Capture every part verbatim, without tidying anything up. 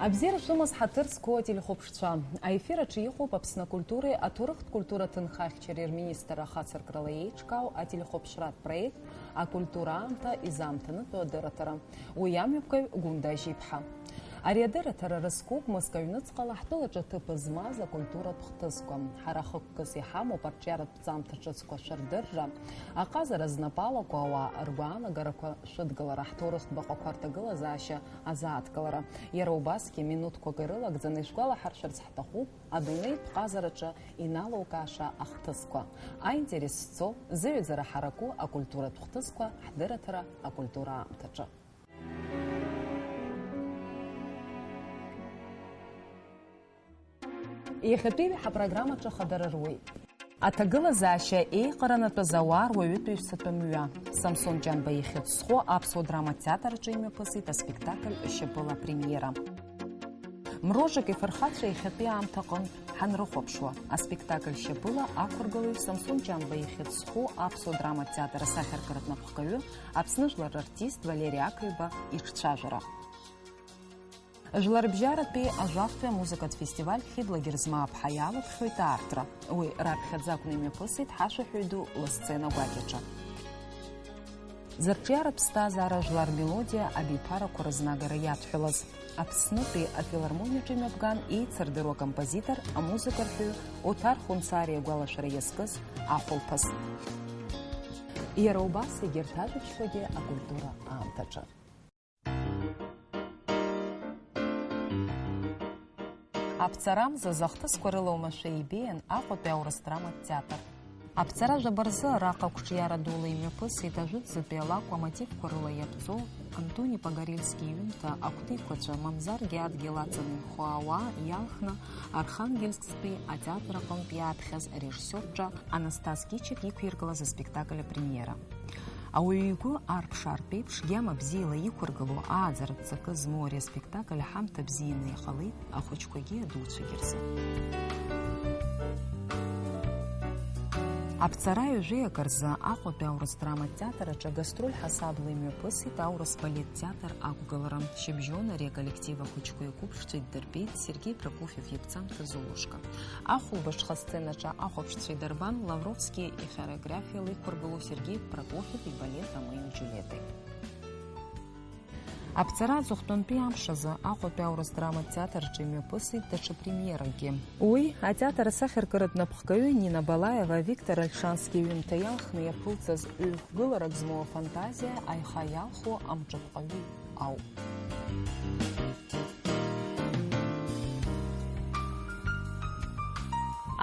Абзиара шәымаз, ҳаҭыр зқәу ателехәаԥшцәа. Аефир аҿы иҟоуп Аԥсны акультуреи аҭоурыхтә культура ҭынхахьчареи рминистрра ахацыркрала еиҿкаау ателехәаԥшратә проект «Акультура аамҭа изаамҭанытәу адырраҭара». Уи амҩаԥгаҩ Гәында Ажьиԥҳа. Ари адырраҭара рызкуп Мыск аҩныҵҟала ҳтәылаҿы ҭыԥ змаз акультуратә хҭысқәа. Ҳара хықәкыс иҳамоуп арҿиаратә ԥҵамҭа ҿыцқәа шәырдырра, аҟазара знапы алаку ауаа ргәаанагарақәа шәыдгылара, ҳҭоурыхтә баҟақәа рҭагылазаашьа азааҭгылара. Иара убасгьы, минуҭқәак ирылагӡаны ишәгәалаҳаршәарц ҳҭахуп адунеитә ҟазараҿы иналукааша ахҭысқәа. Аинтерес зцу, зыҩаӡара ҳараку акультуратә хҭысқәа ҳдырраҭара «Акультура аамҭаҿы». Иахьатәи ҳапрограммаҿы хадара руеит. Аҭагылазаашьа еиҟаранатәыз ауаа руаҩытәыҩсатә мҩа. Самсон Ҷанба ихьӡ зху аԥсуа драматә театр аҿы имҩаԥысит аспектакль «Шьапыла» апремиера. Мрожек ифырхацәа иахьатәи аамҭа аҟынтә ҳанрыхәаԥшуа, аспектакль «Шьапыла» ақәыргылаҩ Самсон Ҷанба ихьӡ зху аԥсуа драматә театр асахьаркыратә напхгаҩы, Аԥсны жәлар рартист Валери Ақаҩба иҿцәажәара. Жәларбжьаратәи ажәахәтәи амузыкатә фестиваль Хьыбла Герзмааԥҳа иалыԥхьоит аартра. Уи раԥхьаӡа акәны имҩаԥысит ҳашәаҳәаҩ ду лысцена гәакьаҿы. Зырҿиаратә ԥсҭазаара жәлар мелодиа абиԥарақәа рызнагара иадҳәалаз, Аԥснытәи афилармониаҿы имҩаԥган еицырдыруа акомпозитор, амузыкарҳәаҩы Оҭар Хәынҵариа агәалашәара иазкыз ахәылԥаз. Иара убас егьырҭ ажәабжьқәагьы акультура аамҭаҿы. Аԥҵарамза зыхҭысқәа рыла оумашәа ибеиан Аҟәатәи аурыс драматә театр. Аԥҵара жәаба рзы араҟа қәҿиара дула имҩаԥысит ажәытәӡатәи алакә амотивқәа рыла иаԥҵоу Антони Погорельски иҩымҭа «Акәтеиқәацәа», мамзаргьы «Адгьыл аҵан инхо ауаа» иалхны, Архангельсктәи атеатр аҟынтә иааԥхьаз арежиссиорцәа Анастас Кичик иқәиргылаз аспектакль апремиера. Ауаҩы игәы арԥш-аартә еиԥш гьама бзиала иқәыргылоу, ааӡаратә ҵакы змоу ари аспектакль ҳамҭа бзианы иҟалеит ахәыҷқәагьы адуцәагьы рзы. Аԥҵара ҩажәи акы рзы Аҟәатәи аурыс драматә театр аҿы гастроль ҳасабла имҩаԥысит аурыс балет театр ақәгылара. Шьыбжьон ари аколлектив ахәыҷқәа иқәыԥшцәа иддырбеит Сергеи Прокофиев иԥҵамҭа «Золушка». Ахәылбыҽха асценаҿы ахәаԥшцәа идырбан Лавровски ихореографиала иқәыргылоу Сергеи Прокофиев ибалет «Ромео Џьулиетти». Аԥҵара аҵыхәтәантәи амш азы Аҟәатәи аурыс драматә театр аҿы имҩаԥысит даҽа премиеракгьы. Уи атеатр асахьаркыратә напхгаҩы Нина Балаева Виктор Ольшански иҩымҭа иалхны иаԥылҵаз ҩ-гыларак змоу афантазиа аиха иалху амҿыԥҟаҩы ауп.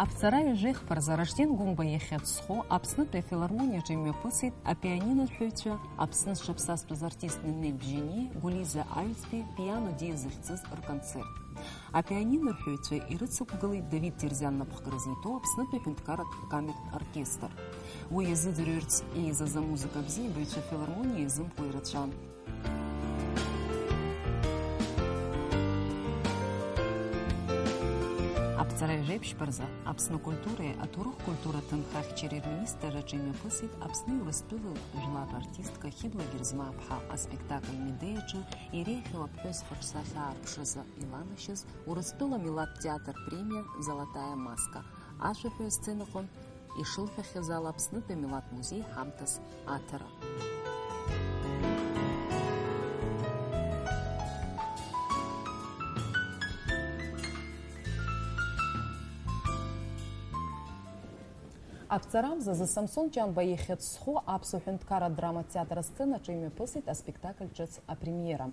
Аԥҵара ҩажәи хԥа рзы Ражден Гәымба ихьӡ зху Аԥснытәи афилармониаҿы имҩаԥысит апианинорҳәаҩцәа, Аԥсны зҽаԥсазтәыз артист Нинеи Бжьаниеи, Гәлиза Аҩӡбеи «Пиано Диа» захьӡыз рконцерт. Апианинорҳәаҩцәа ирыцықәгылеит Давид Терзиан напхгара зиҭоу Аԥснытәи аҳәынҭқарратә камертә оркестр. Уи иазыӡырҩырц еизаз амузыка абзиабаҩцәа афилармониа иазымкуа ирацәан. Аԥҵара ҩажәи ԥшьба рзы Аԥсны акультуреи аҭоурых-культура ҭынхахьчареи рминистрраҿы имҩаԥысит Аԥсны Урыстәыла жәлар рартистка Хьыбла Герзмааԥҳа аспектакль Медеиаҿы иреиӷьу аԥҳәыс хыҿсахьа аарԥшразы иланашьаз Урыстәыла милаҭтә театр премиа «Золотая маска» ашәаҳәаҩ асценаҟынтә ишылҳәахьаз ала, Аԥснытәи амилаҭ музеи ҳамҭас аҭара. Аԥҵарамзазы Самсон Ҷанба ихьӡ зху Аԥсуа ҳәынҭқарра адраматә театр асценаҿы имҩаԥысит аспектакль ҿыц апремиера.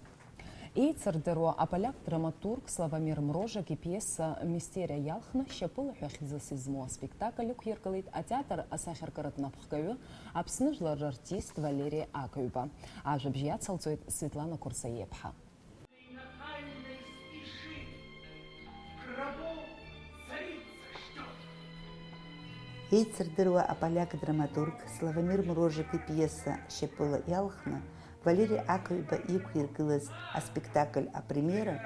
Еицырдыруа аполиак драматург Славомир Мрожек ипиеса «Мистериа» иалхны, «Шьапыла» ҳәа хьӡыс измоу аспектакль ықәиргылеит атеатр асахьаркыратә напхгаҩы, Аԥсны жәлар рартист Валери Акаҩба. Ажәабжь иацылҵоит Светлана Курсаиаԥҳа. Еицырдыруа аполиак драматург Славомир Мрожек ипиеса «Шьапыла» иалхны, Валери Акаҩба иқәиргылаз аспектакль апремиера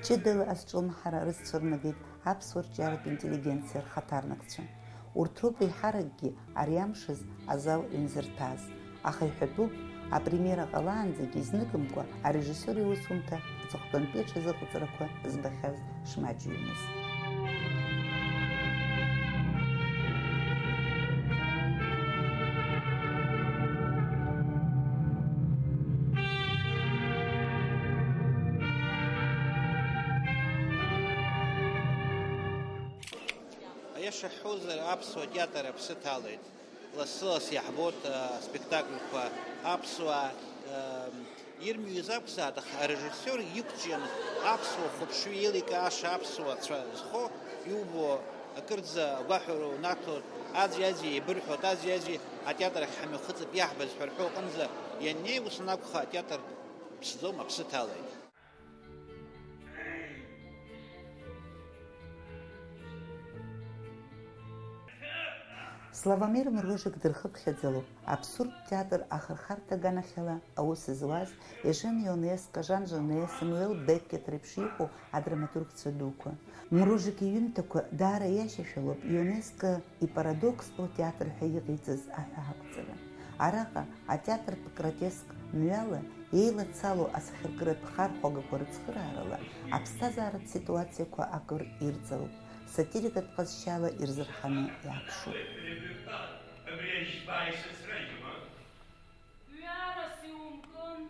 ҷыдала азҿлымҳара рызцәырнагеит аԥсуа рҿиаратә интеллигенциа рхаҭарнакцәа. Урҭ роуп еиҳаракгьы ари амш азы азал инзырҭаз. Аха иҳәатәуп, апремиера ҟалаанӡагьы изныкымкәа арежиссиор иусумҭа аҵыхәтәантәи аҽазыҟаҵарақәа збахьаз шмаҷҩымыз. Аиаша ҳҳәозар, аԥсуа театр аԥсы ҭалеит. Лассы-ласс иаҳбоит, а, аспектакльқәа аԥсуаа, а, ирмҩыз акәзааит, аха арежиссиор иқәҿиан аԥсуа хәаԥшҩы еиликааша аԥсуа цәа зхо, иубо акырӡа агәаҳәара унаҭоит, аӡәи-аӡәи еибырҳәоит, аӡәи-аӡәи атеатр ахь ҳамҩахыҵып иаҳбаз ҳәа рҳәо аҟынӡа ианнеи, ус анакәха, атеатр ԥсӡом, аԥсы ҭалеит. Славомир Мружик дырхыԥхьаӡалоуп абсурдтә театр ахырхарҭа аганахьала аус зуаз Ежен Ионеско, Жан Жене, Самуел Беккет реиԥш иҟоу адраматургцәа дуқәа. Мружик иҩымҭақәа даара иашьашәалоуп Ионеско ипарадокстәу атеатр ҳәа иҟаиҵаз аҳәаақәҵара. Араҟа атеатртә гротеск мҩала еилацало асахьаркыратә хархәагақәа рыцхыраарала аԥсҭазааратә ситуациақәа акыр ирҵароуп, сатирикатә ҟазшьала ирзырҳаны иааԥшуп. Гәҩарас иумкын.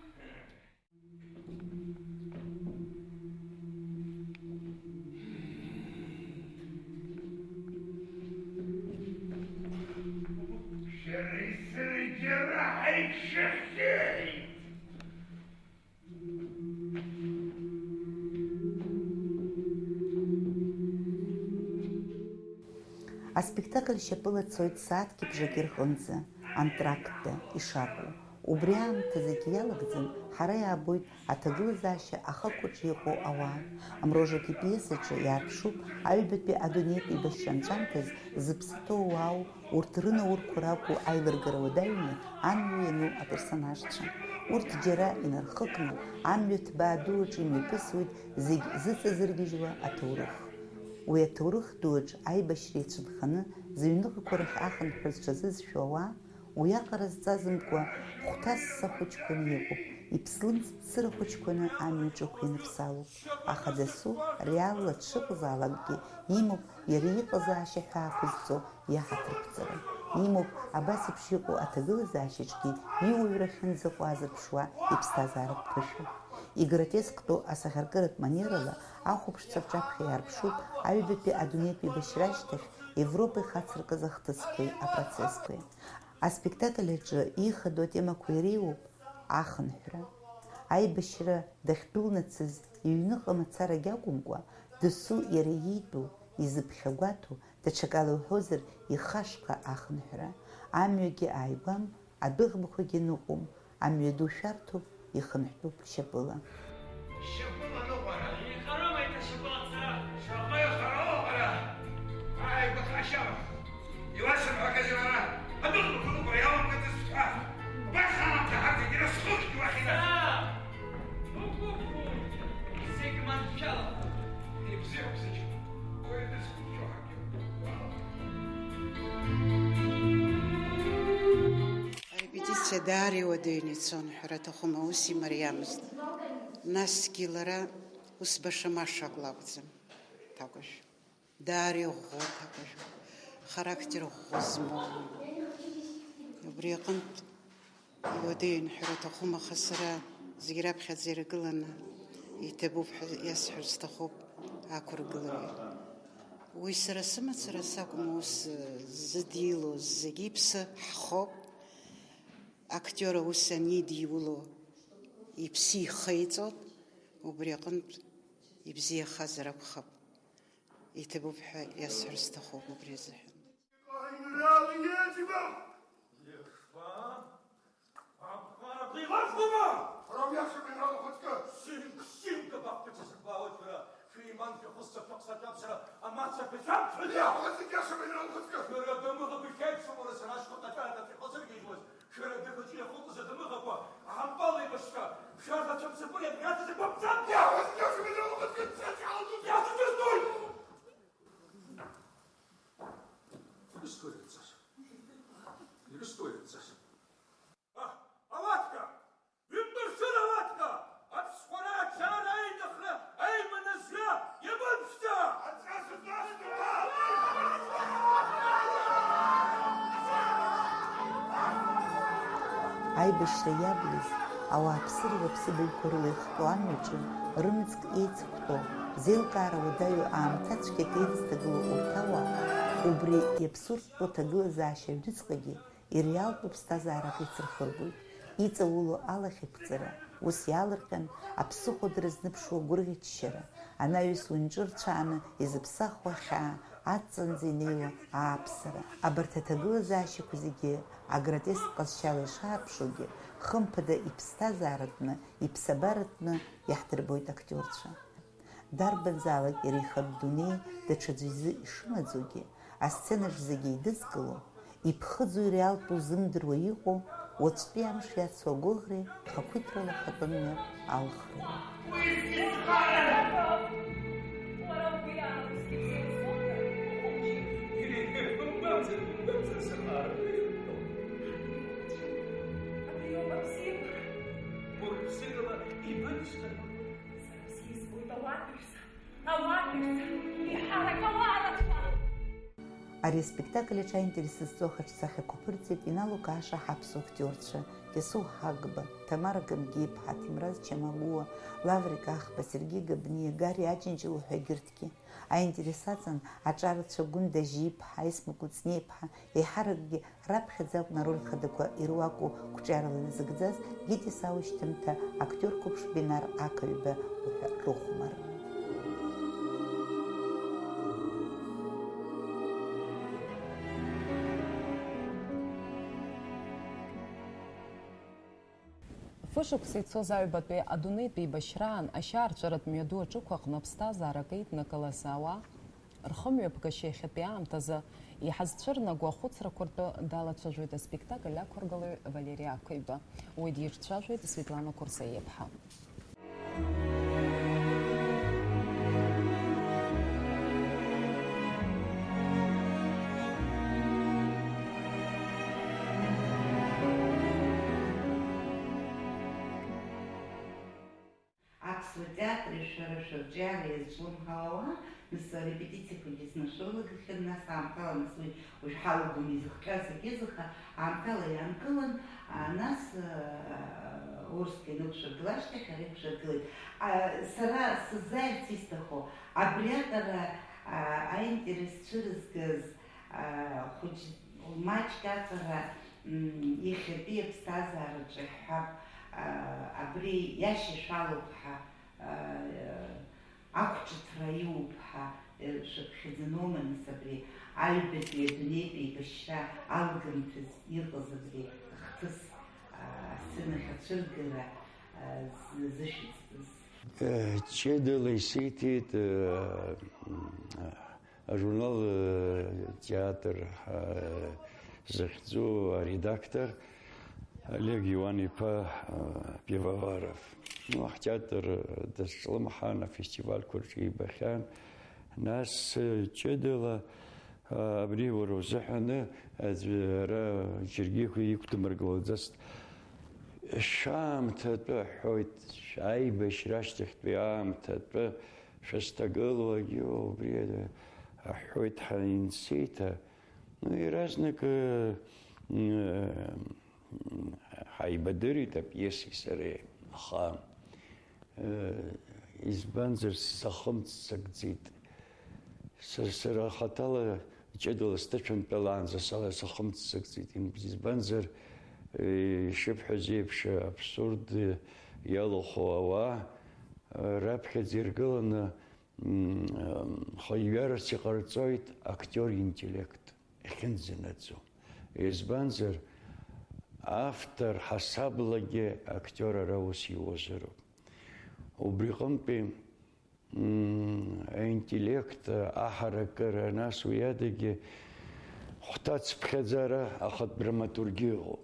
Шәареи сареи џьара ҳаиқәшәахьеит. Аспектакль шьапыла цоит сааҭки бжаки рҟынӡа, антрактда ишакәу. Убри аамҭазгьы иалагӡан, ҳара иаабоит аҭагылазаашьа ахықәаҿ иҟоу ауаа. Амрожак ипиесаҿы иаарԥшуп аҩбатәи адунеитә еибашьра анҵәамҭаз зыԥсы ҭоу ауаау, урҭ рынаурқәа ракәу аилыргара уадаҩны амҩа иану аперсонажцәа. Урҭ џьара инархыкны, амҩа ҭбаа ду аҿы имҩаԥысуеит зегь зыҵазыргьежьуа аҭоурых. Уи аҭоурых ду аҿы аибашьра ицәынханы, зыҩныҟақәа рахь ахынҳәра зҽазызшәо ауаа, уиаҟара зҵазымкуа, хәҭасса хәыҷқәаны иҟоуп, иԥслымӡ цыра хәыҷқәаны амҩаҿ ықәианыԥсалоуп, аха дасу реалла дшыҟазаалакгьы имоуп иара иҟазаашьа ҳәаақәызҵо иаҳаҭырқәҵара. Имоуп абас еиԥш иҟоу аҭагылазаашьаҿгьы иуаҩра ахьынӡаҟоу азырԥшуа иԥсҭазааратә ԥышәа. Игротесктәу асахьаркыратә манерала ахәаԥшцәа рҿаԥхьа иаарԥшуп аҩбатәи адунеитә еибашьра ашьҭахь Европа ихацыркыз ахҭысқәеи апроцессқәеи. Аспектакль аҿы иихадоу атемақәа иреиуоуп ахынҳәра, аибашьра дахьдәылнацыз иҩныҟа мацарагь акәымкәа, дасу иара иитәу, изыԥхьагәаҭоу, даҽакала уҳәозар, ихашҭәа ахынҳәра, амҩагьы ааигәам, адәыӷбақәагьы ныҟәом, амҩаду шәарҭоуп, ихынҳәтәуп шьапыла. Шьапыла ныҟәара! Ихарым аиҭашьапыла ацара! Шаҟа ихароу аҟара! Ааигәа хашьара! Иуасымҳәахьазеи уара, адәыӷбақәа ныҟәара иаламгацызт ҳәа? Убас аамҭа ҳарҭеит, иара схыхьт уахь инархеит. Саб! Угәы бгоит! Зегь маншәалахоит! Ибзиоуп, сыҷкәын. Уаҩ дызхәыцуа ҳәагьы уалам. Арепетициа даара иуадаҩны ицон, ҳәара аҭахума, ус имариамызт. Насгьы лара ус баша-маша акәла акәӡам, Ҭакәажә. Даара иӷәӷәоу аҭакәажә, характер ӷәӷәа змоу. Убри аҟынтә иуадаҩын ҳәара аҭахума, аха сара зегь раԥхьаӡа иргыланы иҭабуп ҳәа иасҳәар сҭахуп ақәыргылаҩы. Уи сара сымацара сакәым, ус зыдиуло зегьы иԥсы ҳхоуп. Актиор аус анидиуло иԥсы ихеиҵоит, убри аҟынтә ибзиахазар акәхап. Иҭабуп ҳәа иасҳәар сҭахуп убри азыҳәан. Аинрал иеиӡбахә! Ишԥа? Аԥҟарақәа илархәома? Ара уиашам, аинрал ухаҵкы! Синк-синк абахҭаҿы сырбаауеит шәара, шәеиман шәахысцап шәахсаҭәаԥсра амацақәа шәамԥхьаӡа! Иаҳҳәаз зегь иашам, аинрал ухаҵкы! Шәара дамыӷақәа шәеиԥшуп уара сара схы ҟаҵәара даҵәахозаргьы ижуаз! Шәара дыӷаҿы иахылҵыз адымыӷақәа, аҳампал еибашьра, шәарҭ ацәамцабыр иабӷьаҭыз агәаԥҵамҭа! Иаҳуа зегьы шәымаӡала ухаҵкы, сашьа алҵуеит! Иаҭәӡәыӡәоит! Ирыстуеит, сашьа. Ирыстуеит, сашьа. Аҳ, Аибашьра иаблыз, ауааԥсыра рыԥсыбаҩқәа рыла ихтәу амҩаҿы рымӡк еицықәтәоу, зеилкаара уадаҩу аамҭацәгьак еицҭагылоу урҭ ауаа, убри иаԥсуртәу аҭагылазаашьа аҩныҵҟагьы иреалтәу ԥсҭазаарак еицырхыргоит, иҵаулоу алахьықәҵара ус иаалырҟьан, аԥсыхәа дрызнымԥшуа агәырӷьаччара, анаҩс уи нҿырцәааны изыԥсахуа ахьаа, аҵанӡа инеиуа ааԥсара. Абарҭ аҭагылазаашьақәа зегьы агротеск ҟазшьала ишаарԥшугьы, хымԥада иԥсҭазааратәны, иԥсабаратәны иаҳдырбоит актиорцәа. Дарбанзаалак иара ихатә дунеи даҽаӡәы изы ишымаӡоугьы, асценаҿ зегьы еидызкыло, иԥхыӡу иреалтәу зымдыруа иҟоу, уаҵәтәи амш иацу агәыӷреи хақәиҭрала ахатәы мҩа алхреи. Абриоуп абзиабара. Уажәшьҭала ибыцәгьа. Сара бзиа избоит ауадаҩ. Ауадаҩ, еиҳарак ауаа рацәа! Ари аспектакль аҿы аинтерес зызҵо ахаҿсахьақәа ԥырҵеит Инал Окаша ҳаԥсуа актиорцәа Кьасоу Ҳагба, Ҭамара Гамгиаԥҳа, Ҭемраз Чамагәуа, Лаврик Ахба, Сергеи Габниа, Гари Аџьынџьал уҳәа егьырҭгьы. Аинтерес аҵан аҿарацәа Гәында Жьиԥҳа, Есма Кәыҵниаԥҳа, еиҳаракгьы раԥхьаӡа акәны ароль хадақәа ируаку қәҿиарала иназыгӡаз Гитис аушьҭымҭа, актиор қәыԥш Бинар Ақаҩба уҳәа рыхәмарра. Фышықәса ицоз аҩбатәи адунеитә еибашьраан ашьаарҵәыратә мҩаду аҿықә аҟны аԥсҭазаарак еиднакылаз ауаа рхымҩаԥгашьа иахьатәи аамҭазы иҳазцәырнаго ахәыцрақәа ртәы далацәажәоит аспектакль ақәыргылаҩ Валери Ақаҩба. Уи дирцәажәоит Светлана Курсаиаԥҳа. Аԥсуа театри шәара шәырҿиара иазҿлымҳауа, нас арепетициақәагьы зны шәрылагахьан, нас аамҭала, нас уи уажә ҳалагон изыхҟьаз зегьы зыха, аамҭала иаанкылан, а, нас, а, урысгьы анықәшәыргыла ашьҭахь ара иқәшәыргылеит. А, сара сыззааирц исҭаху, абриаҟара, а, аинтерес цәырызгаз, а, хәыҷ, маҷк аҟара, м, иахьатәи аԥсҭазаараҿы иаҳҳәап, а, абри иашьашәалоуп ҳәа, а, ақәҿыҭра иоуп ҳәа, э, шәыԥхьаӡаноума, нас, абри аҩбатәи адунеитә еибашьра алгамҭазы иҟаз абри ахҭыс, а, асценахь ацәыргара, а, з-, зышәыӡбаз? Э, ҷыдала исиҭеит, э, м, ажурнал, э, театр, э, захьӡу аредактор Олег Иуан-иԥа, э, Пивоваров. Ну, ҳтеатр, э, дазҿлымҳан, афестивальқәа рҿы ибахьан. Нас, э, ҷыдала, э, абри уара узыҳәаны аӡәы ара џьаргьы ихы иқәдмыргылаӡацт. Шәаамҭатәы ҳҳәоит, шәаибашьра ашьҭахьтәи аамҭатәы шәызҭагылоугьы убри аҳәоит, ҳаинцеиҭа. Ну, иаразнак, э, м, ҳаибадырит апиеси сареи, аха, э, избанзар, сахымццакӡеит. Са, сара хаҭала ҷыдала сҭышәынтәалаанӡа сала сахымццакӡеит. Избанзар, э, ишыбҳәаз еиԥш, абсурд иалахәу ауаа, э, раԥхьаӡа иргыланы, м, м, хыҩрас иҟарҵоит актиор интеллект ахьынӡанаӡо. Избанзар, автор ҳасаблагьы актиор ара ус иуазароуп. Убри аҟынтәи, м, аинтеллект, аҳаракыра, нас уи адагьы хәҭацыԥхьаӡара ахатә драматургиа ыҟоуп.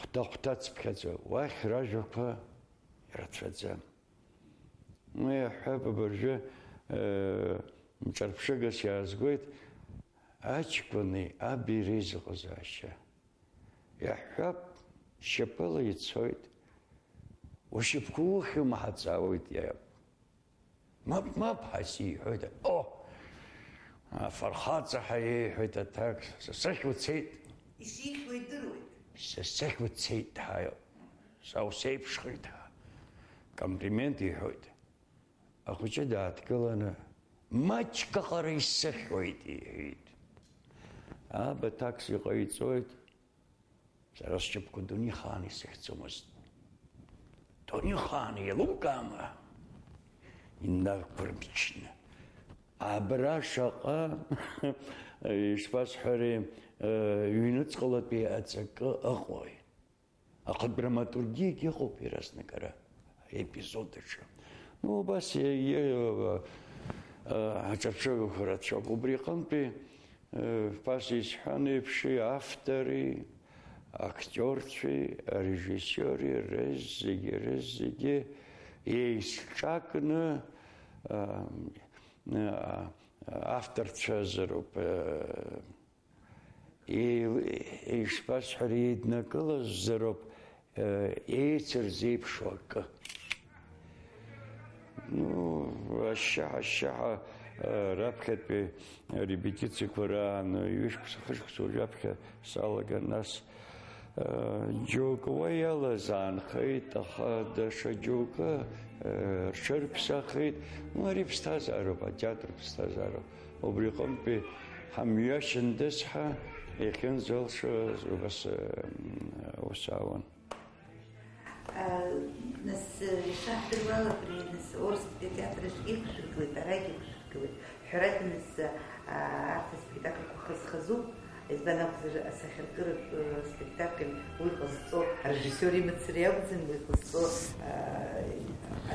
Хәҭа-хәҭацыԥхьаӡа, уахь ражәақәа ирацәаӡам. Уи аҳәап абыржәы, э, мҿарԥшыгас иаазгоит аҷкәыни аби реизыҟазаашьа. Иаҳҳәап, шьапыла ицоит. Ушьапқәа ухьума ҳәа дҵаауеит иаб. Мап, мап ҳәа сиҳәоит. О! Афырхаҵа ҳәа иеиҳәеит аҭак, са сахь уцеит. Ишихьуа идыруеит. Сысцахьуа дцеит ҳәа, са усеиԥшхеит ҳәа, комплимент иҳәоит. Ахәыҷы дааҭгыланы, маҷк аҟара исыхьуеит, иҳәеит. Аба такс иҟаиҵоит, сара сшьапқәа дунеихаан исыхьӡомызт. Дунеихаан еилукаама? Инақәырмчны. Абра шаҟа, ишԥасҳәари, ҩныҵҟалатәи аҵакы ыҟои? Аха драматургиагь ыҟоуп иаразнак ара, аепизод аҿы. Ну, убас иа-, иа-, а, аҿырԥшыгақәа рацәоуп. Убри аҟынтәи, э, ԥаса исҳәан еиԥш, автори, актиорцәеи, арежиссиори, рызегьы, рызегьы еизҿакны, а, а, авторцәазароуп, э, Еи-, ишԥасҳәари, еиднакылазароуп, э, еицырзеиԥшу акы. Ну, ашьшьаҳәа, ашьшьаҳәа, э, раԥхьатәи арепетициақәа раан ҩышықәса, хышықәса уажәаԥхьа салаган, нас, э, џьоукы уа иалазаанхеит, аха даҽа џьоукы, э, рҽырԥсахит. Ну, ари ԥсҭазаароуп, атеатр ԥсҭазаароуп. Убри аҟынтәи ҳамҩашьандаз ҳәа иахьынӡалшоз убас, э, ус аауан. А, нас, э, ишаҳдыруала, абри, нас, Орсктәи атеатр аҿгьы иқәшәыргылеит, арагьы иқәшәыргылеит. Ҳәарада, нас, а, арҭ аспектакльқәа хаз-хазуп, избан акәзар, асахьаркыратә, э, спектакль уи ҟазҵо арежиссиор имацара иакәӡам, уи ҟазҵо, а,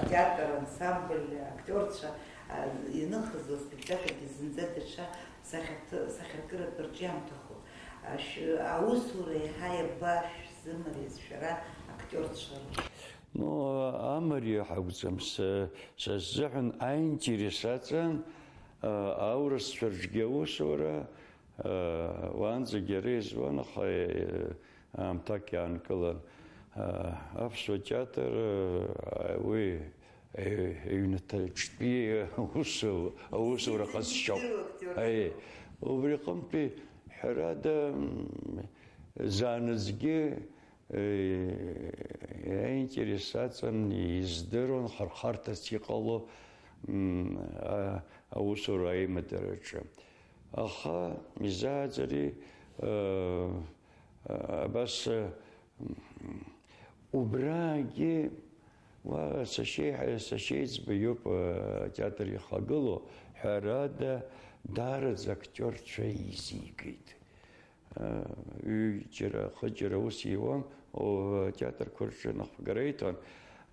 атеатр, ансамбль, актиорцәа, а, ианыхызо аспектакльгьы зынӡа даҽа сахьарт-, сахьаркыратә рҿиамҭахо. Ашә-, аусура еиҳа иаба шәзымариаз шәара актиорцәа? Ну, амариа ҳакәӡам, са, са сзыҳәан аинтерес аҵан, а, аурысцәа рҿгьы аусура, а, уаанӡагьы ара изуан, аха, э, аамҭак иаанкылан. А, аԥсуа театр, а, уи, э, ҩнаҭаҿтәи аус-, аусура ҟазшьоуп. Аи, убри аҟынтәи, ҳәарада, м, заанаҵгьы, э, иаинтерес аҵан, издыруан хырхарҭас иҟало, м, а, аусура аимадараҿы. Аха изааӡари, э, Абас, э, убраагьы уа сашьеиҳа-, сашьеиҵбы иоуп, э, атеатр ихагылоу, ҳәарада, даараӡа актиорцәа еизигеит. Э, ҩыџьара, хыџьара ус иуан, о, атеатрқәа рҿы анахәгара иҭон,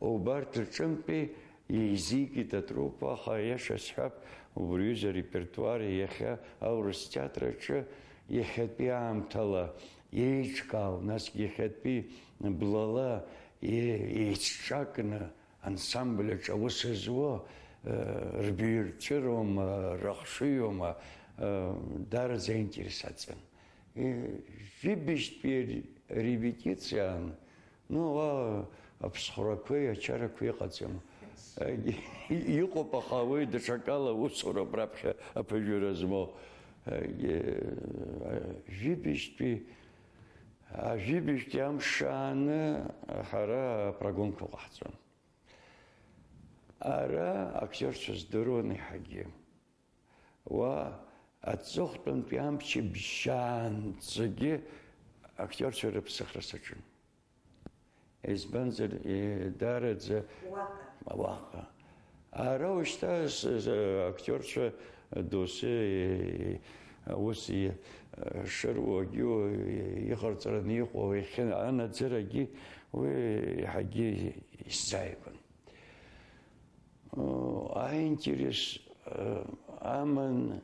убарҭ рҿынтәи Еизигеит атруппа, аха, аиаша сҳәап, убри аҩыза арепертуар иахьа аурыс театр аҿы иахьатәи аамҭала еиҿкаау, насгьы иахьатәи блала е-, еицҿакны ансамбль аҿы аус зуа, э, рбаҩрҵәыроума, рыхшыҩома, э, даараӡа аинтерес аҵан. Э, жәибжьтәи ре-, репетициаан Ну, уа аԥсхәрақәеи ачарақәеи ыҟаӡам. Иҟоуп, аха уи даҽакала усуроуп раԥхьа аԥыжәара змоу. Егьи, жәибжьтәи, ажәибжьтәи амш ааны ҳара апрогонқәа ҟаҳҵон. Ара актиорцәа здыруан еиҳагьы. Уа аҵыхәтәантәи амчыбжьаанӡагьы актиорцәа рыԥсыхра саҿын. Избанзар, е, даараӡа Уаҟа. Уаҟа. Ара ушьҭа с-, с-, актиорцәа доусы, е, ус, е, шыруагьы, е, иҟарҵараны иҟоу иахьа анаӡарагьы уи иаҳагьы исзааигәан. Аинтерес, э, аман,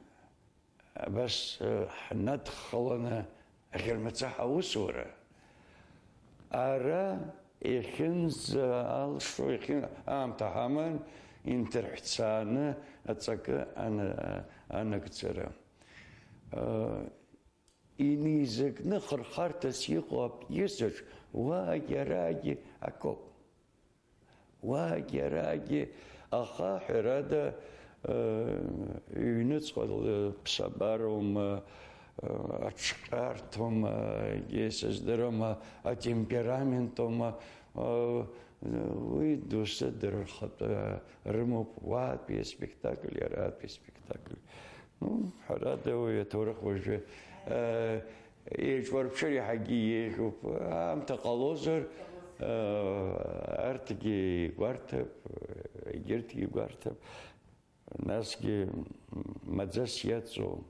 абас, э, ҳнадхаланы аӷьармаҵаҳа аусура. Ара иахьынӡалшо, иахьын-, аамҭа ҳаман, инҭырҳәцааны аҵакы ана-, анагӡара. Э, инеизакны хырхарҭас иҟоу апиесаҿ уаагьы араагьы акоуп. Уаагьы араагьы, аха, ҳәарада, э, ҩныҵҟа ԥсабароума, аҽҟьарҭоума, егьи сыздыруама, атемпераментума, уи доусы дара рхатәы рымоуп, уаатәи аспектакль, араатәи аспектакль. Ну, ҳәарада, уи аҭоурых уажәы, еиҿурԥшыр иаҳагьы еиӷьуп. Аамҭа ҟалозар, арҭгьы игәарҭап, егьырҭгьы игәарҭап. Насгьы маӡас иаҵоу,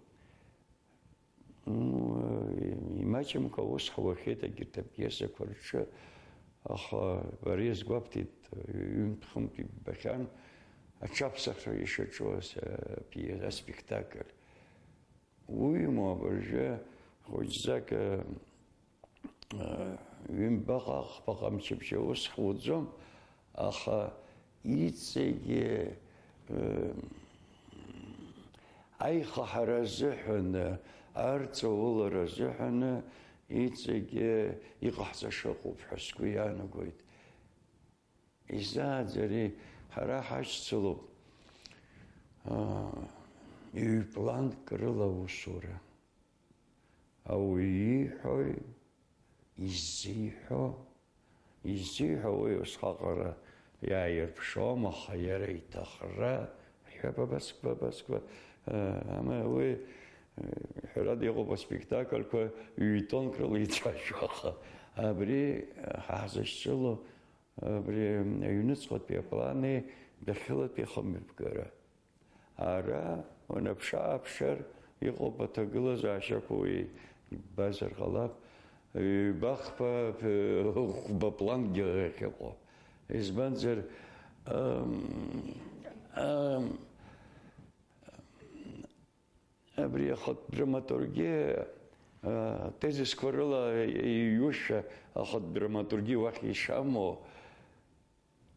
ну, имаҷымкәа аус ҳуахьеит егьырҭ апиесақәа рҿы, аха бара иазгәабҭеит, ҩынтә-хынтә иббахьан, аҽаԥсахра ишаҿу ас-, апие-, аспектакль. Уимоу абыржәы хәыҷӡак, ҩынтәбаҟа, хԥаҟа мчыбжьа ус ҳуӡом, аха иҵегьы, э, аихаҳара азыҳәаны, арҵаулара азыҳәаны иҵегьы иҟаҳҵаша ыҟоуп ҳәа сгәы иаанагоит. Изааӡари, ҳара ҳашьцылоуп, аа, ҩ-планк рыла аусура. Ауаҩы ииҳәои, иззиҳәо, иззиҳәо уи усҟаҟара иааирԥшуам, аха иара иҭахра, ҳәа, бабаск, бабаск, ба-, аа, ама уи, э, ҳәарада иҟоуп аспектакльқәа ҩ-тонк рыла ицәажәо, аха абри, э, ҳаҳзышьцыло, абри аҩныҵҟатәи аплани дахьылатәи ахымҩаԥгара. Ара уанаԥшы-ааԥшыр, иҟоуп аҭагылазаашьақәа, уи иббазар ҟалап, ҩба-хԥа, хәба плангьы ахьыҟоу. Избанзар, ам, ам, Абри ахатә драматургиа, а, тезисқәа рыла иҩушәа ахатә драматургиа уахь ишамоу,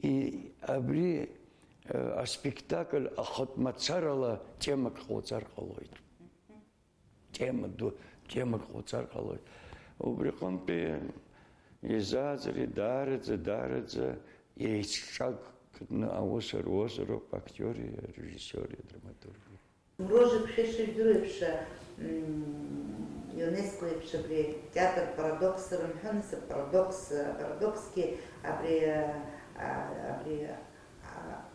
и-, абри, а, аспектакль ахатә мацарала темак ҟауҵар ҟалоит. Тема ду, темак ҟауҵар ҟалоит. Убри аҟынтәи изааӡари даараӡа, даараӡа еицҿакны аус руазароуп актиори, арежиссиори, адраматурги. Мрожик, шәа ишыжәдыруа еиԥш, м, ЮНЕСКО еиԥш абри театр парадокс рымҳәои, нас апарадокс, апарадоксгьы абри, а, абри, а,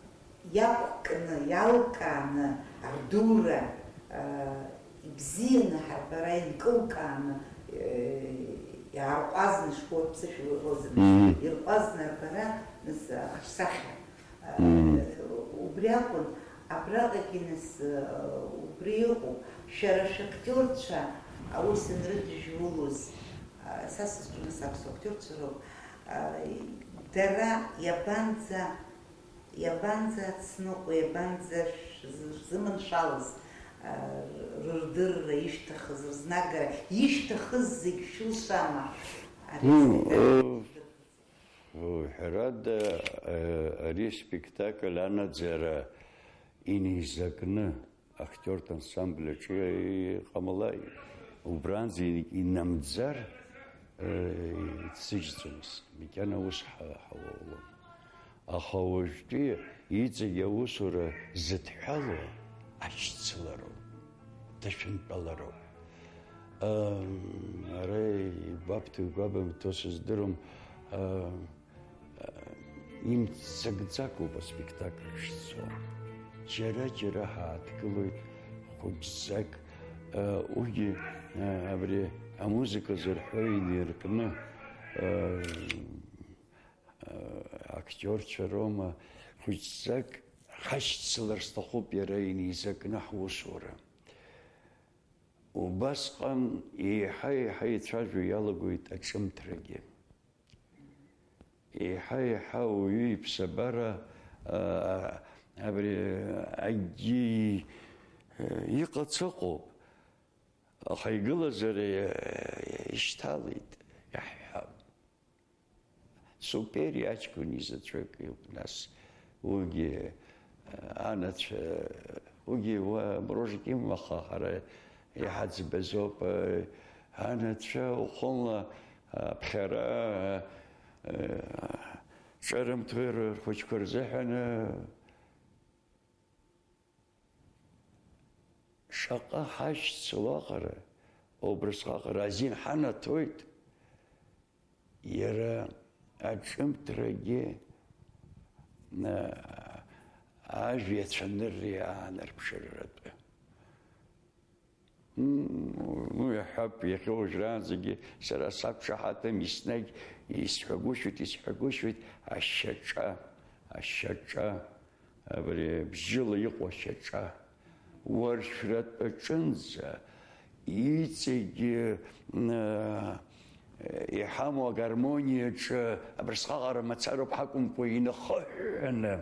иақәкны, иалкааны, ардура, а, ибзианы ҳарбара инкылкааны, э, иаарҟәазны ишԥоу, ԥсышәала иҟоузеи, Мм. ирҟәазны арбара, нас, ахаҿсахьа. Мм. Убри акәын, абраҟагьы нас, убри ыҟоуп. Шәара шәактиорцәа аус анрыдыжәулоз, са сызҿу нас аԥсуа актиорцәа роуп. Дара иабанӡа, иабанӡацныҟәо, иабанӡа шәзыманшәалаз, рырдырра ишәҭахыз, рызнагара ишәҭахыз зегь шәылшама? Ари Ну, зегь э, Ҳәарада, ари аспектакль анаӡара инеизакны актиортә ансамбль аҿы иҟамлааит. Убранӡа инамӡар, ицыжьӡомызт, макьана ус ҳа-, ҳауаулон. Аха уажәтәи иҵегь аусура зыдҳәалоу ашьцылароуп, дышәынтәалароуп. Ам, ара игәабҭо, игәабымҭо сыздырам, а, а, имццакӡакоуп аспектакль шцо. Џьара-џьара ҳааҭгылоит хәыҷӡак, а, уигьы, а, абри амузыка зырҳәо инаркны, а, актиорцәа роума, хәыҷӡак ҳашьцылар сҭахуп иара инеизакны ҳусура. Убасҟан еиҳа-еиҳа ицәажәо иалагоит аҿымҭрагьы. Еиҳа-еиҳа ауаҩы иԥсабара, аа, абри акгьы, э, иҟац ыҟоуп, аха игылазар, э, ишьҭалеит, иаҳҳәап. Супери аҷкәын изаҵәык иоуп, нас уигьы, анацәа, уигьы уа Мрожик имаха ҳара иҳаӡбазоуп, анацәа уахынла аԥхьара, ҿырымҭуеи рхәыҷқәа рзыҳәан. Шаҟа ҳашьцыло аҟара, Убрысҟак азин ҳанаҭоит, иара аҿымҭрагьы, а, ажәа ацәанырреи аанарԥшыраратәы. М, уи иаҳҳәап, иахьа уажәраанӡагьы сара сақәшаҳаҭым, еснагь исҳәагәышьоит, исҳәагәышьоит, ашьаҿа, ашьаҿа, абри бжьыла иҟоу ашьаҿа. Уаршәратә аҿынӡа иҵегьы, м, иҳамоу агармониаҿы абрысҟак ара мацароуп ҳакәымкәа инахыҳәҳәаны.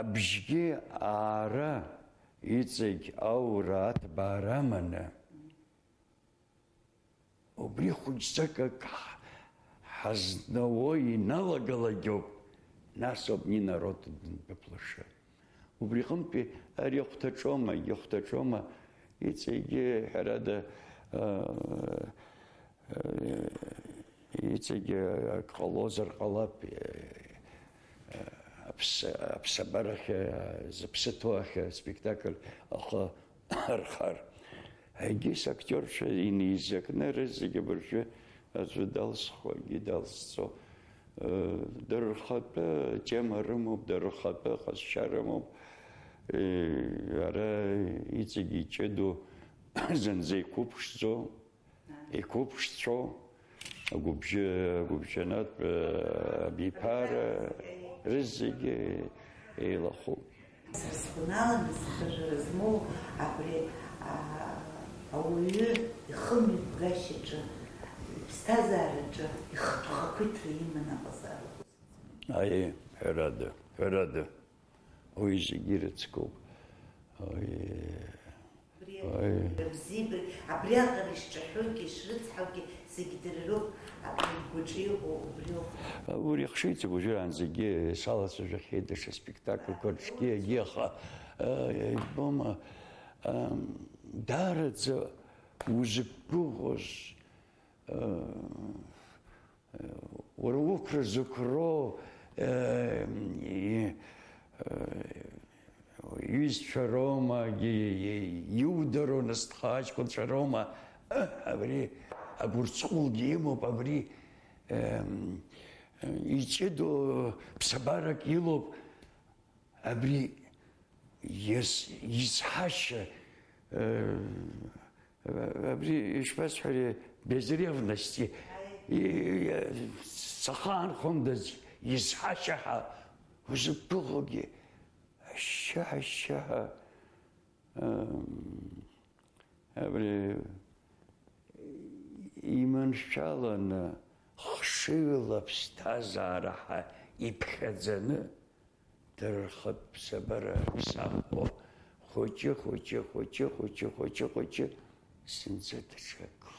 Абжьгьы аара, иҵегь аура аҭбаара аманы, убри хәыҷӡак ак ҳ-, ҳазнауо иналагалагьоуп, нас ауп Нина Ротта дандәықәлаша. Убри аҟынтәи ари ахәҭаҿома, егьи ахәҭаҿома, иҵегьы, ҳәарада, аа, Иҵегьы ак ҟалозар ҟалап, аԥс-, аԥсабарахь, зыԥсы ҭоу ахь аспектакль ахы архар. Егьыс актиорцәа инеизакны рызегьы абыржәы аӡәы далсхуа, егьи далсҵо, дара рхатәы тема рымоуп, дара рхатәы ҟазшьа рымоуп. Ара иҵегьы иҷыдоу зынӡа иқәыԥшӡо. Иқәыԥшцәоу агәыбжьы-, агәыбжьанатә, э, абиԥара рызегьы еилахәуп. Сара сгәанала, нас, ԥыжәара змоу абри, а, ауаҩы ихымҩаԥгашьаҿы, иԥсҭазаараҿы ихатә хақәиҭра иманы аҟазаара. Аиеи, ҳәарада, ҳәарада. Уи зегьы ирыцкуп. Уи, абри уи. Абзиабара, абриаҟара ишҿаҳәогьы, ишрыцҳаугьы, зегь дара роуп, абри ргәаҿы иҟоу убриоуп. Уи ихшыҩҵак уажәраанӡагьы салацәажәахьеит даҽа спектакльқәа рҿгьы, егьи, аха, э, ибома, э, даараӡа узықәгәыӷуаз, э, Уара уқәра зықәроу, э, и-, э, иҩызцәа роума, и-, и-, иудароу насҭха аҷкәынцәа роума, э, абри агәырҵҟәылгьы имоуп, абри, э, иҷыдоу ԥсабарак илоуп, абри Ес-, изҳашьа, э, абри ишԥасҳәари, без ревности, и-, и-, сахаанхондаз изҳашьа ҳәа узықәгәыӷуагьы, ашьшьыҳәа, ашьшьыҳәа, э, абри иманшәаланы, хшыҩла аԥсҭазаара ҳәа иԥхьаӡаны, Дара рхатә ԥсабара рԥсахуа, хәыҷы, хәыҷы, хәыҷы, хәыҷы, хәыҷы, хәыҷы, зынӡа даҽакы.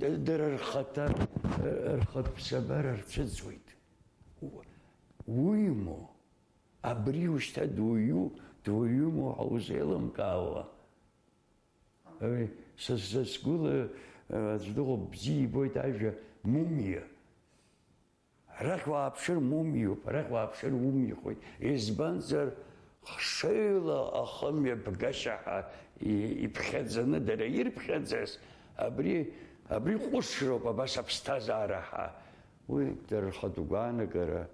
Д-, дара рхаҭа, рхатә ԥсабара рцәыӡуеит. У-, уимоу, абри ушьҭа дуаҩу, дуаҩымоу ҳәа узеилымкаауа. Ы, са, са сгәыла, ы, аӡә дыҟоуп, бзиа ибоит ажәа мумиа. Арахь уааԥшыр, мумиоуп, арахь уааԥшыр, умихуеит. Избанзар, хшыҩла ахымҩаԥгашьа ҳәа и-, иԥхьаӡаны дара ирԥхьаӡаз, абри, абри ҟәышроуп абас аԥсҭазаара ҳәа. Уи дара рхатә гәаанагара,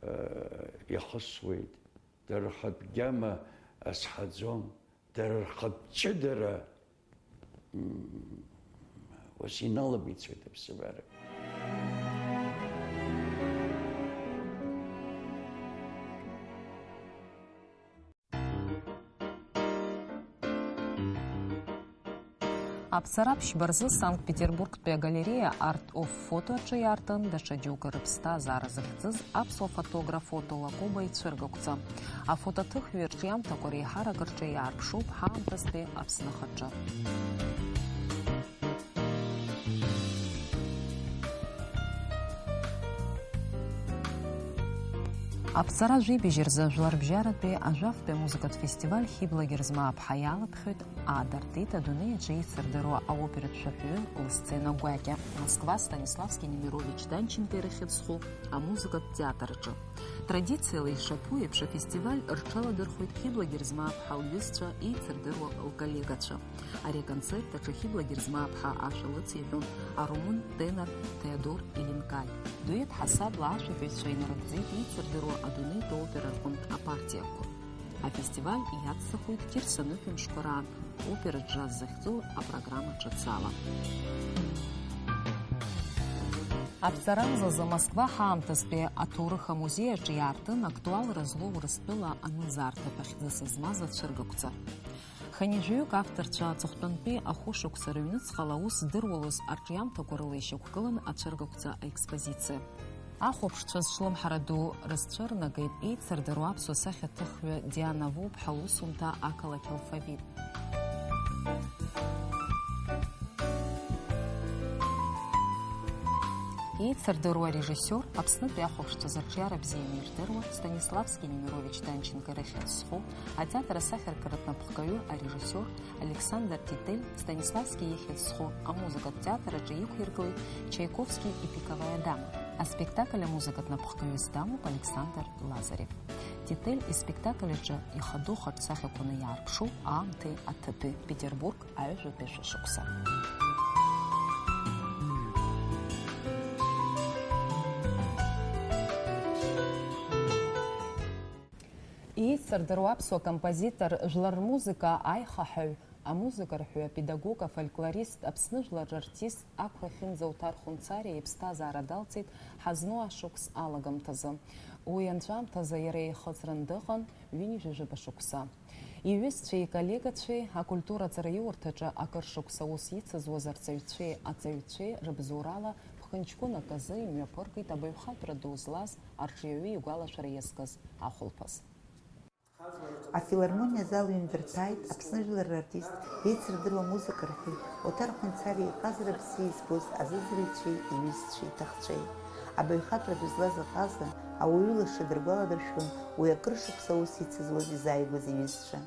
э, иахысуеит, дара рхатә гьама азҳаӡом. Дара рхатә ҷыдара, м, ус иналагәицоит аԥсабара. Аԥҵара ԥшьба рзы Санкт-Петербургтәи агалереиа Art of Photo аҿы иаартын даҽа џьоукы рыԥсҭазаара зыхьӡыз аԥсуа фотограф Отто Лакоба ицәыргақәҵа. Афотоҭыхҩы рҿиамҭақәа реиҳарак рҿы иаарԥшуп ҳаамҭазтәи Аԥсны ахаҿы. Аԥҵара жәибжь рзы Жәларбжьаратәи ажәафтәи амузыкатә фестиваль Хьыбла Герзмааԥҳа иалаԥхьоит аадыртит адунеи аҿы еицырдыруа аоператә шәаҳәаҩы лсцена гәакьа, Москва Станиславски Немирович Данченко ирыхьӡ зху амузыкатә театр аҿы. Традициала ишаԥу еиԥш, афестиваль рҽаладырхәеит Хьыбла Герзмааԥҳа лҩызцәа, еицырдыруа лколлегацәа. Ари аконцерт аҿы Хьыбла Герзмааԥҳа ашәа лыциҳәон арумын тенор Теодор Илинкаи. Дует ҳасабла ашәаҳәаҩцәа инарыгӡеит еицырдыруа адунеитә опера рҟынтә апартиақәа. Афестиваль иацҵахоит Қьырса ныҳәа мшқәа раан, опера џьаз захьӡу апрограмма ҿыц ала. Аԥҵарамзазы Москва ҳаамҭазтәи аҭоурых амузеи аҿы иаартын актуалра злоу Урыстәыла аныӡаарҭа ҳәа хьӡыс змаз ацәыргақәҵа. Хынҩажәаҩык авторцәа аҵыхәтәантәи ахәышықәса рыҩныҵҟала аус здыруалоз арҿиамҭақәа рыла ишьақәгылан ацәыргақәҵа аекспозициа. Ахәаԥшцәа зҿлымҳара ду рызцәырнагеит еицырдыруа аԥсуа сахьаҭыхҩы Диана Вуԥҳа лусумҭа ақалақь алфавит. Еицырдыруа арежиссиор, Аԥснытәи ахәаԥшцәа зырҿиара бзианы ирдыруа Станиславски Немирович Данченко рыхьӡ зху атеатр асахьаркыратә напхгаҩы арежиссиор Александр Титель Станиславски ихьӡ зху амузыкатә театр аҿы иқәиргылеит Чайковски и «Пиковая дама». Аспектакль амузыкатә напхгаҩыс дамоуп Александр Лазарев. Титель испектакль аҿы ихадоу хаҿсахьақәаны иаарԥшу аамҭеи аҭыԥи, Петербург, аҩажәатәи шәышықәса. Еицырдыруа аԥсуа композитор, жәлар рмузыка аихаҳаҩ, амузыка рҳәаҩы, апедагог, афольклорист, Аԥсны жәлар рартист Ақәра Хьымӡа Оҭар Хәынцариа иԥсҭазаара далҵит ҳазну ашықәс алагамҭазы. Уи анҵәамҭазы иара еихыҵран дыҟан ҩынҩажәижәаба шықәса. Иҩызцәеи иколлегацәеи, акультура аҵараиурҭаҿы акыр шықәса аус ицызуаз арҵаҩцәеи аҵаҩцәеи рыбзоурала ԥхынҷкәынак азы имҩаԥыргеит абаҩхатәра ду злаз арҿиаҩы игәалашәара иазкыз ахәылԥаз. Афилармониа азал ҩындырҭааит Аԥсны жәлар рартист, еицырдыруа музыка рҳәаҩ Оҭар Хәынцариа иҟазара бзиа избоз азыӡырҩцәеи иҩызцәеи иҭахцәеи. Абаҩхатәра ду злаз аҟаза ауаҩы лаша дыргәаладыршәон уи акыр шықәса аус ицызуаз изааигәаз иҩызцәа.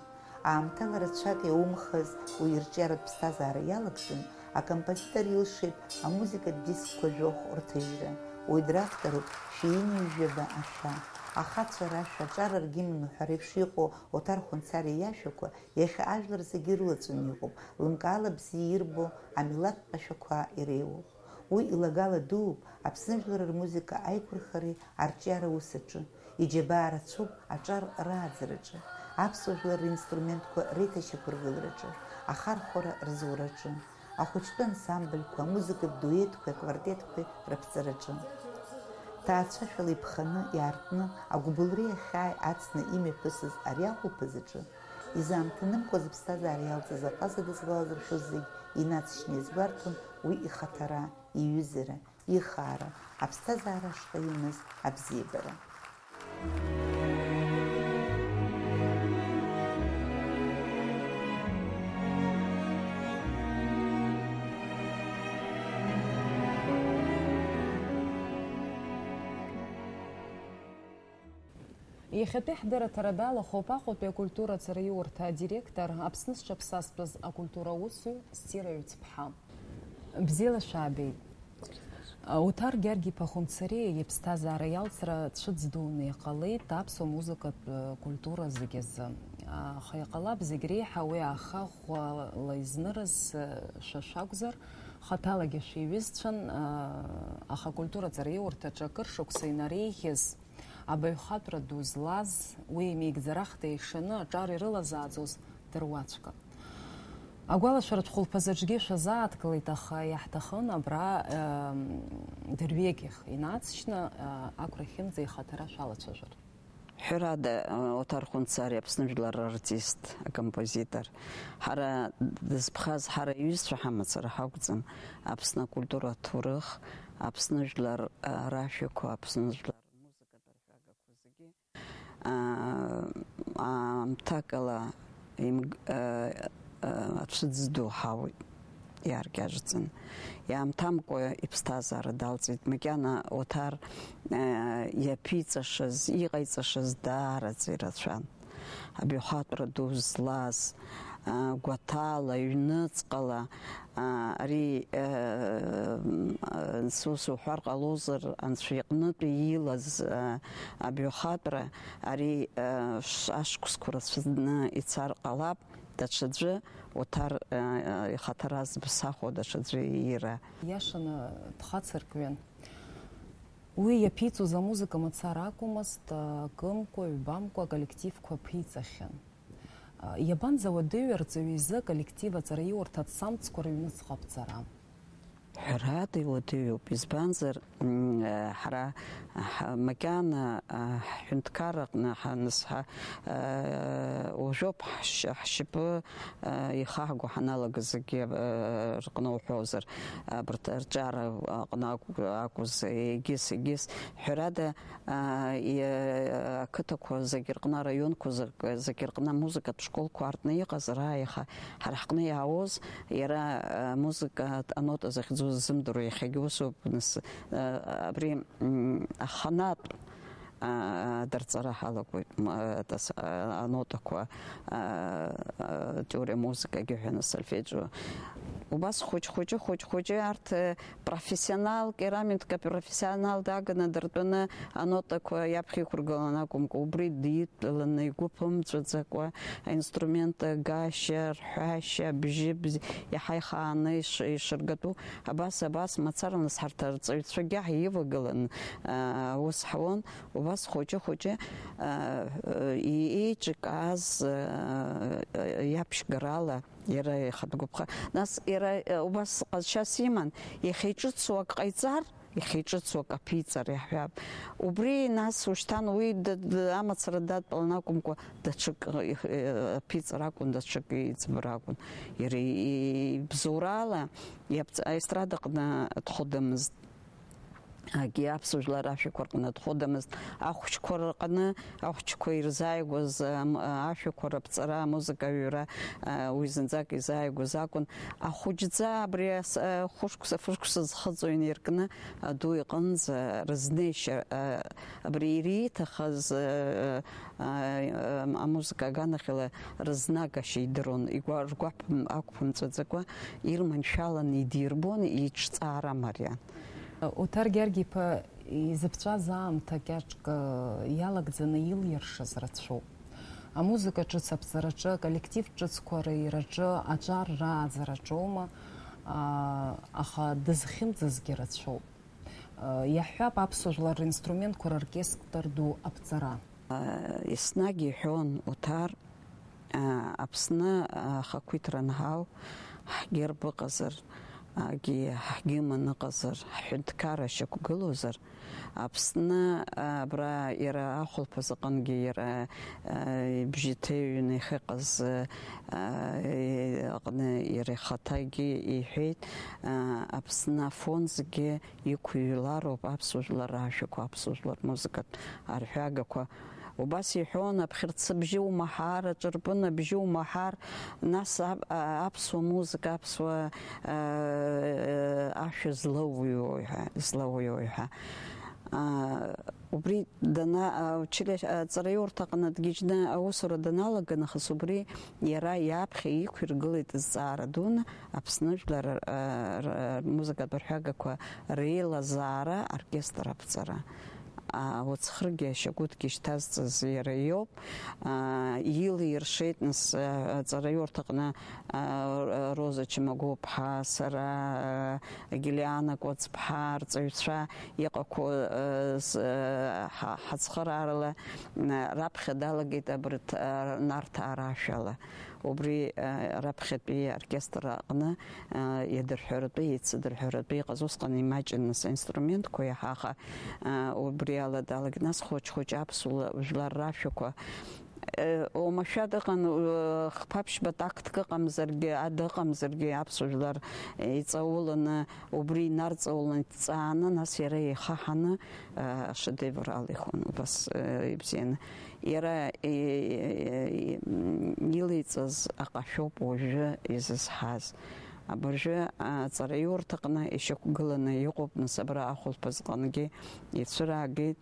Аамҭала рацәак иаумхаз уи ирҿиаратә ԥсҭазаара иалагӡан, акомпозитор илшеит амузыкатә дискқәа жәохә рҭыжьра. Уи дравторуп шәи ҩынҩажәижәаба ашәа, ахацәа рашәа, аҿар аргьымн уҳәа реиԥш иҟоу Оҭар Хәынцариа иашәақәа иахьа ажәлар зегьы ирылаҵәаны иҟоуп, лымкаала бзиа ирбо амилаҭтә ҟьашәақәа иреиуоуп. Уи илагала дууп Аԥсны жәлар рмузыка аиқәырхареи арҿиара ус аҿы, иџьабаа рацәоуп аҿар рааӡараҿы, аԥсуа жәлар ринструментқәа реиҭашьақәыргылараҿы, ахархәара рзураҿы, ахәыҷтәы ансамбльқәа, амузыкатә дуетқәеи аквартетқәеи рыԥҵараҿы. Ҭаацәашәала иԥханы, иаартны, агәыбылреи ахьааи ацны имҩаԥысыз ари ахәылԥазаҿы, изаамҭанымкәа зыԥсҭазаара иалҵыз аҟаза дызгәалазыршәоз зегь инаҵшьны иазгәарҭон уи ихаҭара, иҩызара, ихаара, аԥсҭазаара ашҟа имаз абзиабара. Иахьатәи ҳдырраҭара далахәуп Аҟәатәи акультура ҵараиурҭа адиректор, Аԥсны зҽаԥсазтәыз акультура усзуҩ Стира Ҩцԥҳа. Бзиала шәаабеит. Оҭар Гьаргь-иԥа Хәынцариа иԥсҭазаара иалҵра цәыӡ дуны иҟалеит аԥсуа музыкатә культура зегь азы. Аха иҟалап зегь реиҳа уи ахаӷәӷәала изнырыз шәа шәакәзар, хаҭалагьы шәиҩызцәан, аха акультура ҵараиурҭаҿы акыр шықәса инареиӷьыз, абаҩхатәра ду злаз, уи имеигӡарахда ишаны аҿар ирылазааӡоз дыруаӡәкын. Агәалашәаратә хәылԥазаҿгьы шәазааҭгылеит, аха иаҳҭахын абра, ем, дырҩегьых инаҵшьны, э, Ақәра Хьымӡа ихаҭара шәалацәажәар. Ҳәарада, э, Оҭар Хәынцариа Аԥсны жәлар рартист, акомпозитор. Ҳара дызԥхаз, ҳара иҩызцәа ҳамацара ҳакәӡам. Аԥсны акультура аҭоурых, Аԥсны жәлар, э, рашәақәа, Аԥсны жәлар рмузыкатә арҳәагақәа зегьы, аа, аамҭакала им-, аа, аа, ацәыӡ ду ҳауит иааркьаҿӡаны. Иаамҭамкәа иԥсҭазаара далҵит. Макьана Оҭар, аа, иаԥиҵашаз, иҟаиҵашаз даараӡа ирацәан. Абаҩхатәра ду злаз, гәаҭала, ҩныҵҟала, ари, ус уҳәар ҟалозар, Анцәа иҟнытә иилаз абаҩхатәра, ари ашықәсқәа рацәаны ицар ҟалап, даҽаӡәы уҭар, ихаҭара збсахуа даҽаӡәы иира. Иашаны дхацыркҩын. Уи иаԥиҵоз амузыка мацара акәмызт, акымкәа, ҩбамкәа аколлективқәа ԥиҵахьан. Иабанӡауадыҩ арҵаҩы изы аколлектив аҵараиурҭа ацамцқәа рыҩныҵҟа аԥҵара? Ҳәарада, иуадаҩуп, избанзар, м, ҳара, ҳа-, макьана, а, ҳҳәынҭқарраҟны ҳанысҳа, а, уажәоуп ҳшь-, ҳшьапы, а, ихаҳго ҳаналагаз, зегьы, а, рҟны уҳәозар, абарҭ арҿиара аҟны акә-, акәыз, егьыс, егьыс. Ҳәарада, аа, и-, ақыҭақәа зегьы рҟны, араионқәа зегь-, зегьы рҟны амузыкатә школқәа аартны иҟазар, ааиха, ҳара ҳҟны иаауаз, иара, а, музыкатә анота захьӡу ззымдыруа, иахьагьы усоуп, нас, а, абри, м, аханатә, а, дарҵара ҳалагоит, м, а, тас-, а, анотақәа, а, а, теориа музыкагьы ҳәа, нас, сольфеджио. Убас хәыҷ-хәыҷы, хәыҷ-хәыҷы арҭ, э, профессионал, керамика профессионал даганы дыртәаны анотақәа иаԥхьа иқәыргылан акәымкәа, убри дидтәаланы игәы ԥымҵәаӡакәа, аинструмент агашьа, рҳәашьа, абжьы бз-, иаҳа ихааны иш-, ишыргатәу, абас, абас мацара нас ҳарҭ арҵаҩцәагьы ҳаивагылан, аа, аус ҳауан, убас хәыҷы-хәыҷы, аа, и-, еиҿкааз, аа, иаԥшьгарала. Иара ихатә гәаԥха. Нас иара, э, убас ҟазшьас иман, иахьа иҿыцу ак ҟаиҵар, иахьа иҿыцу ак аԥиҵар иаҳҳәап. Убри нас ушьҭан уи д-, д-, амацара дадтәалан акәымкәа, даҽак, э, аԥиҵар акәын, даҽак иӡбар акәын. Иара и-, ибзоурала иабҵ-, аестрадаҟны дхәыдамызт. Акгьы аԥсуа жәлар ашәақәа рҟны дхәыдамызт. Ахәыҷқәа рҟны, ахәыҷқәа ирзааигәаз, ам, ашәақәа раԥҵара, амузыка аҩра, а, уи зынӡак изааигәаз акәын. Ахәыҷӡа абри ас-, а, хәышықәса, фышықәса зхыҵуа инаркны, аду иҟынӡа рызнеишьа, а, абри ириҭахаз, а, а, а, амузыка аганахьала рызнагашьа идыруан, игәа-, ргәаԥ-, ақәԥымҵәаӡакәа ирманшәаланы идирбон, иҿҵаара мариан. Оҭар Гьаргь-иԥа изыԥҵәаз аамҭа кьаҿк иалагӡаны илиршаз рацәоуп. Амузыка ҿыц аԥҵараҿы, аколлектив ҿыцқәа рыҩраҿы, аҿар рааӡараҿоума, аа, аха дызхьымӡазгьы рацәоуп. Иаҳҳәап, аԥсуа жәлар ринструментқәа роркестр ду аԥҵара. Еснагь иҳәон Оҭар, Аԥсны ахақәиҭра анҳау, ҳгерб ыҟазар, агьи ҳгимн ыҟазар, ҳҳәынҭқарра шьақәгылозар, Аԥсны абра иара ахәылԥаз аҟынгьы иара ибжьы ҭыҩны иахьыҟаз аҟны иара ихаҭагьы иҳәеит, Аԥсны афон зегьы иқәыҩлароуп аԥсуа жәлар рашәақәа, аԥсуа жәлар рмузыкатә арҳәагақәа. Убас иҳәон, аԥхьарцыбжьы умаҳар, аҿырпын абжьы умаҳар, нас ап-, а-, аԥсуа музыка, аԥсуа, а, ашәа злоуҩуеи ҳәа, злоуҩуеи ҳәа. А, убри дана-, а, училище, а, ҵараиурҭаҟны дгьежьны аусура даналага нахыс, убри иара иаԥхьа иқәиргылеит зҵаара дуны Аԥсны жәлар, а, р-, рмузыкатә арҳәагақәа реилазаара, оркестр аԥҵара. А, уцхыргьы ашьагәыҭгьы шьҭазҵаз иара иоуп. Аа, илиршеит, нас, аа, ҵараиурҭаҟны, аа, Роза Чамагәыԥҳа, сара, аа, Гелиана Кәыҵԥҳа, арҵаҩцәа иҟақәоу, аа, з-, аа, ҳа-, ҳацхыраарала, аа, раԥхьа далагеит абарҭ, аа, Нарҭаа рашәала. Убри, аа, раԥхьатәи аоркестр аҟны, аа, иадырҳәаратәы, еицыдырҳәаратәы иҟаз усҟан имаҷын, нас, аинструментқәа иаҳа, аха, аа, убри ала далагеит. Нас хәыҷ-хәыҷ аԥсуа жәлар рашәақәа, Э, оумашәа дыҟан, э, хԥа-ԥшьба тактк ыҟамзаргьы, ада ыҟамзаргьы, аԥсуа жәлар, э, иҵауланы, убри инарҵаулан дҵааны, нас иара ихаҳаны, э, ашедевр алихуан, убас, э, ибзианы. Иара, э, э, э, илеиҵаз аҟашәоуп уажәы изызҳаз. Абыржәы аҵараиурҭаҟны ишьақәгыланы иҟоуп, нас абра ахәылԥазҟангьы ицәыраагеит.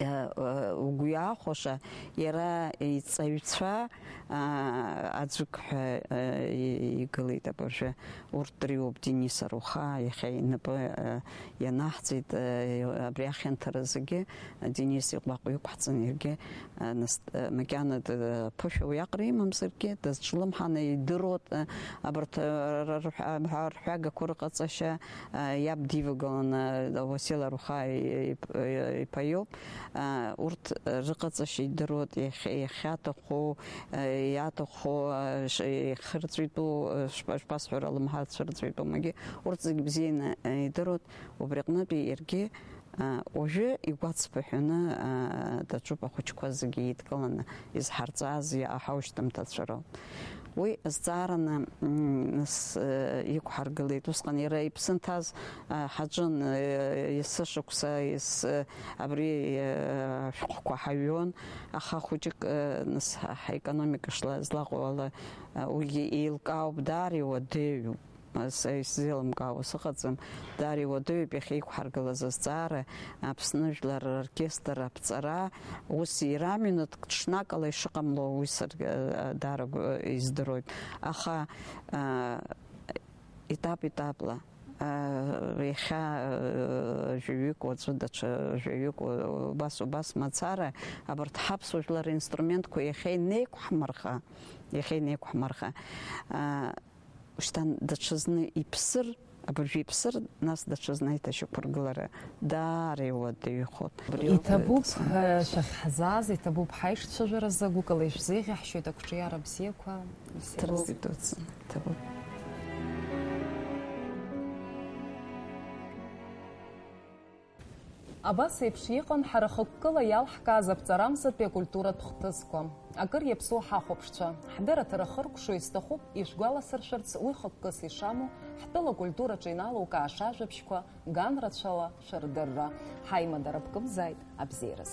угәы иаахәаша, иара иҵаҩцәа, аа, аӡәык ҳәа, аа, и-, игылеит абыржәы. Урҭ дреиуоуп Денис Арухаа, иахьа инапы, аа, ианаҳҵеит, аа, абри ахьанҭара зегьы Денис иҟәаҟ иқәҳҵан, иаргьы, аа, нас-, аа, макьана д-, ԥышәа уиаҟара имамзаргьы, дазҿлымҳаны идыруа, аа, абарҭ, аа, р-, р-, рҳәа-, рҳәагақәа рыҟаҵашьа, аа, иаб дивагыланы, Уасил Арухаа и-, и-, иԥа иоуп. Аа, урҭ рыҟаҵашьа идыруеит, иахьа-, иахьаҭаху, аа, иаҭаху, аа, ш-, ихырҵәитәу, аа, шԥа-, шԥасҳәара, алымҳа цәырҵәитәу, магьы урҭ зегь бзианы, аа, идыруеит. Убри аҟнытәи иаргьы, аа, уажәы игәацԥыҳәаны, аа, даҿуп ахәыҷқәа зегьы еидкыланы изҳарҵаз иа-, аҳаушьҭымҭа цәароуп. Уи азҵаараны, м, нас, э, иқәҳаргылеит. Усҟан иара иԥсы нҭаз, а, ҳаҿын, э, есышықәса, ес-, э, абри, э, ашәҟәқәа ҳаҩуан, аха хәыҷык, э, нас ҳа-, ҳаекономика шла-, злаҟоу ала, э, уигьы еилкаауп, даара иуадаҩуп. Са исзеилымкаауа сыҟаӡам. Даара иуадаҩуп иахьа иқәҳаргылаз азҵаара, Аԥсны жәлар роркестр аԥҵара, ус иара минуҭк ҽнакала ишыҟамло, уи саргьы, а, даара гәы-, издыруеит. Аха, а, етап-етапла, а, иахьа, а, жәаҩык, уаҵәы даҽа жәаҩык, у-, убас, убас мацара, абарҭ ҳаԥсуа жәлар ринструментқәа иахьа инеиқәҳмырха, иахьа инеиқәҳмырха, а, шьҭан даҽазны иԥсыр, абыржәы иԥсыр, нас даҽазны аиҭашьақәыргылара даара иуадаҩхоит. Иҭабуп, э, шәахьҳзааз, иҭабуп ҳаишцәажәаразы, гәыкала ишәзеиӷьаҳшьоит, ақәҿиара бзиақәа. Здравствуйте, иҭабуп. Абас еиԥш иҟан ҳара хықәкыла иалҳкааз аԥҵарамзатәи акультуратә хҭысқәа. Акыр иаԥсоу ҳахәаԥшцәа, ҳдырраҭара хыркәшо изҭахуп ишәгәаласыршәарц уи хықәкыс ишамоу, ҳтәыла акультураҿы иналукааша ажәабжьқәа, ганрацәала шәырдырра. Ҳаимадара бкымзааит абзиараз.